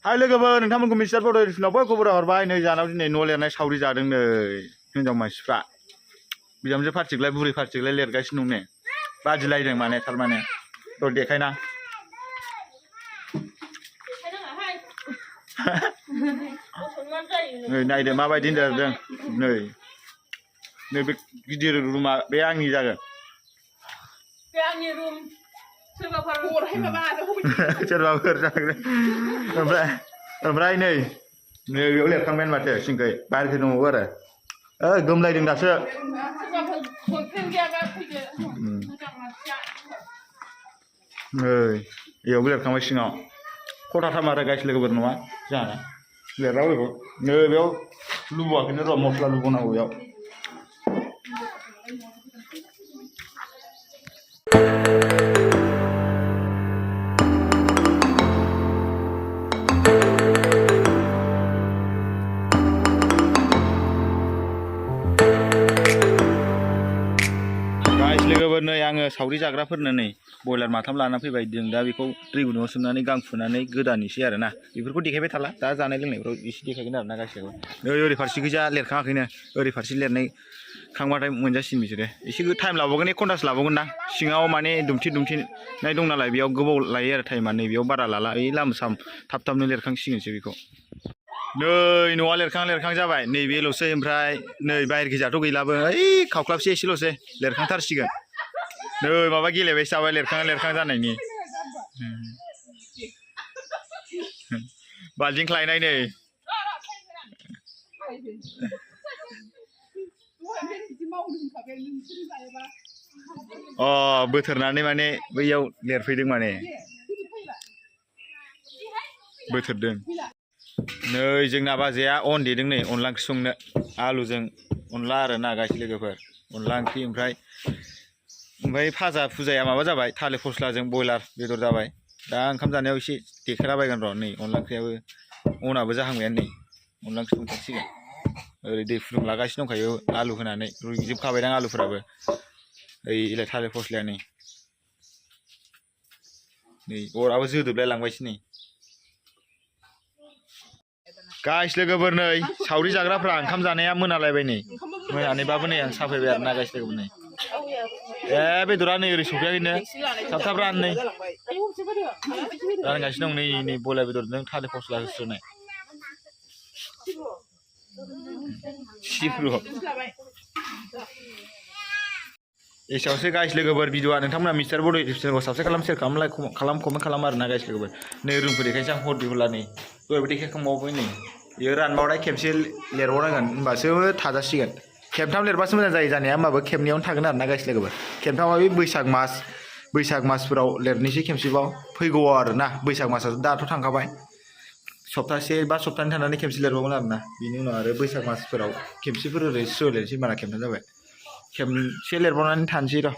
हाय लोगोफोर नोंथांमोनखौ मिस्टार बड' एडिशनाव बयखौबो हरबाय नै जानाव दिनै न' लिरनाय सावरि जादों नै हिनजाव मानसिफ्रा बिहामजो पार्टिखौलाय बुरै पार्टिखौलाय लिरगासिनो दं ने बादिलायदों माने थारमाने र' देखायना नै नायदो माबायदि लिरदों नै नै बे गिदिर रुमा बे आंनि जागोन बे आंनि रुम सोरबाफोर जागोन ओमफ्राय नै बेयाव लिरखांबाय माथो सिंखै बाहेरखै दंबावो आरो गोमलायदों दासो नै बेयावबो लिरखांबाय सिङाव खथाथाम आरो गाइस लोगोफोर नङा जाना लिरला बेखौ नै बेयाव लुबोआखैनो र' मस्ला लुबोनांगौ बेयाव लोगोफोर नै आङो सावरि जाग्राफोरनो नै बयलार माथाम लाना फैबाय जों दा बेखौ दै गुदुङाव सोमनानै गां फुनानै गोदानोसै आरो ना बेफोरखौ देखायबाय थाला दा जानाय लोंनायफ्राव एसे देखायगोन आरो ना गासिबो नै ओरै फारसे गोजा लिरखाङाखैनो ओरै फारसे लिरनाय खांबाथाय मोनजासिन बिसोरो एसे टाइम लाबावगोन 1 घन्टासो लाबावगोन दां सिङाव माने दुमथेनाय दं नालाय बेयाव गोबाव लायो आरो टाइमा नै बेयाव बारा लाला ओइ लाम साम थाबनो लिरखांसिगोनसो बेखौ नै न'आ लिरखां जाबाय नैबेल'सै ओमफ्राय नै बाहेर गिजाथ' गैलाबो ओइ खावख्लाबसे एसेल'सै लिरखांथारसिगोन नै माबा गेलेबायसो जाबाय लिरखां जानायनि बाल्थिं खालायनाय नै बोथोरनानै माने बैयाव लिरफैदों माने बोथोरदों नै जोंना बाजैया अन देदों नै अनला ओंख्रि संनो आलुजों अनला आरो ना गासै लोगोफोर अनला ओंख्रि ओमफ्राय फाजा फुजाया माबा जाबाय थालिर फस्लाजों बयलार बेदर जाबाय दा ओंखाम जानायाव एसे देखायलाबायगोन र' नै अनला ओंख्रियाबो अनाबो जाहांबायानो नै अनला ओंख्रि संथारसिगोन ओरै दै फुदुंलागासिनो दंखायो आलु होनानै रुइजोबखाबायदां आलुफोराबो ओइलाय थालिर फस्लाया नै अराबो जोदोबलाय लांबायसो नै गाइस लोगोफोर नै सावरि जाग्राफ्रा ओंखाम जानाया मोनालायबाय नै मोनानैबाबो नै आं साफैबाय आरो ना गाइस लोगोफोर नै बेदरा नै ओरै सफैयाखैनो थाब रान नै रानगासिनो दं नै बयलार बेदरजों थालिर फस्ला होस्रोनाय एसेयावसो गाइस लोगोफोर भिडिअआ नोंथांमोना मिस्टार बड' एडिशनखौ साबस्क्राइब खालाम शेयार खालाम लाइक खालाम कमेन्ट खालाम आरो ना गाइस लोगोफोर नै रुमखौ देखायसै आं हरदि हरला नै दहायबो देखायखांबावबाय नै बेयो रानबावनाय खेबसे लिरबावनांगोन होनबासो थाजासिगोन खेबथाम लिरबासो मोजां जायो जानाया होमबाबो खेबनैयावनो थागोन आरो ना गाइस लोगोफोर खेबथामा बे बैसाग मासफोराव लिरनोसै खेबसेबाव फैगौ आरो ना बैसाग मासआ दाथ' थांखाबाय सप्तासे बा सप्तानै थानानै खेबसे लिरबावगोन आरो ना बिनि उनाव आरो बैसाग मासफोराव खेबसेफोर ओरै स्र' लिरनोसै होनबाना खेबथाम जाबाय खेबसे लिरबावनानै थानोसै र'